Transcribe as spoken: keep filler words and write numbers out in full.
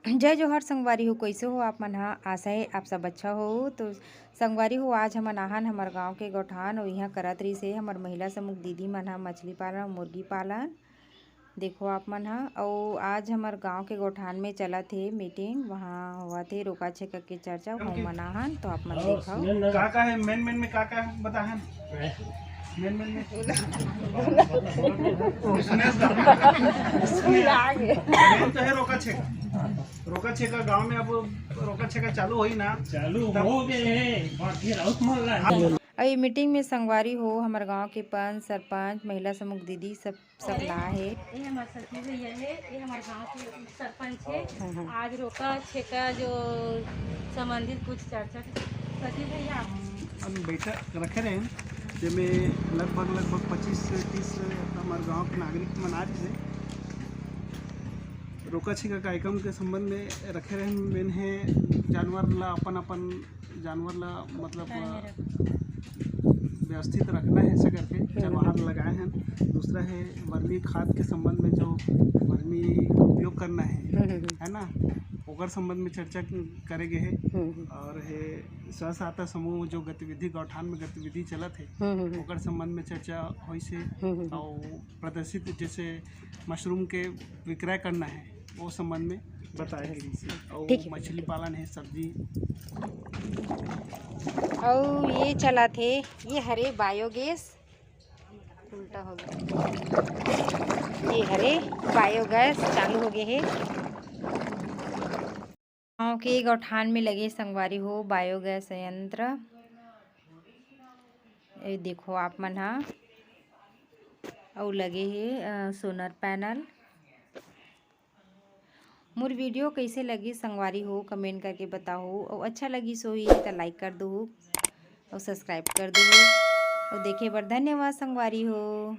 जय जोहार संगवारी हो, कइसे हो आप मन ह? आशा हे आप सब अच्छा हो। तो संगवारी हो, आज हमन आहन हमर गांव के गौठान, अउ इहां करत रहिस हे हमर महिला समूह दीदी मन ह मछली पालन, मुर्गी पालन। देखो आप मन ह, अउ आज हमर गांव के गौठान में चलत हे मीटिंग, वहां होवत हे रोका छेका के चर्चा, हमन आहन तो आप मन देखव। का का हे मेन मेन में, का का हे बताहन? मेन मेन में सुनेश दा। मेन तो हे रोका छेका, रोका छेका गांव में अब रोका छेका चालू होई ना। चालू तब हो गए हे, बाकी राउत मन ला। अउ ये मीटिंग में संगवारी हो हमर गांव के पंच, सरपंच, महिला समूह दीदी सब, सब ला हे। ये हमर सचिव भैया हे, ये हमर गांव के सरपंच हे। हाँ, हाँ। आज रोका छेका जो संबंधित कुछ चर्चा, सचिव भैया। हम बैठक रखे रहे, जेमे लगभग, लगभग पच्चीस से तीस हमर गांव के नागरिक मन आ रहे। रोका छेका कार्यक्रम के संबंध में रखे रहे, मेन हे जानवर ला अपन, अपन जानवर ला मतलब, अ, व्यवस्थित रखना हे, ऐसा करके चरवाहा लगाए हैं। दूसरा हे वर्मी खाद के संबंध में जो वर्मी उपयोग करना हे, हम्म, हम्म, हम्म। है ना, ओकर संबंध में चर्चा करे गए हे। हम्म, हम्म। और हे स्व सहायता समूह जो गतिविधि गौठान में गतिविधि चलत हे, हम्म, हम्म, हम्म। ओकर संबंध में चर्चा होइस हे। हम्म, हम्म, हम्म। और प्रदर्शित जैसे मशरूम के विक्रय करना हे, वो संबंध में बताए गइस हे। और ठीक हे। मछली पालन हे, सब्जी। अउ ये चलत हे, ये हरे बायोगैस, उल्टा हो गया, ये हरे बायोगैस चालू हो गए हे। गाँव के गौठान में लगे संगवारी हो बायोगैस संयंत्र। ए देखो आप मन हा, अउ लगे हे, अ, सोलर पैनल। मोर वीडियो कइसे लगिस संगवारी हो, कमेंट करके बताहू, अउ अच्छा लगिस होही त लाइक कर दुहू, अउ सब्सक्राइब कर दुहू, अउ देखे बर धन्यवाद संगवारी हो।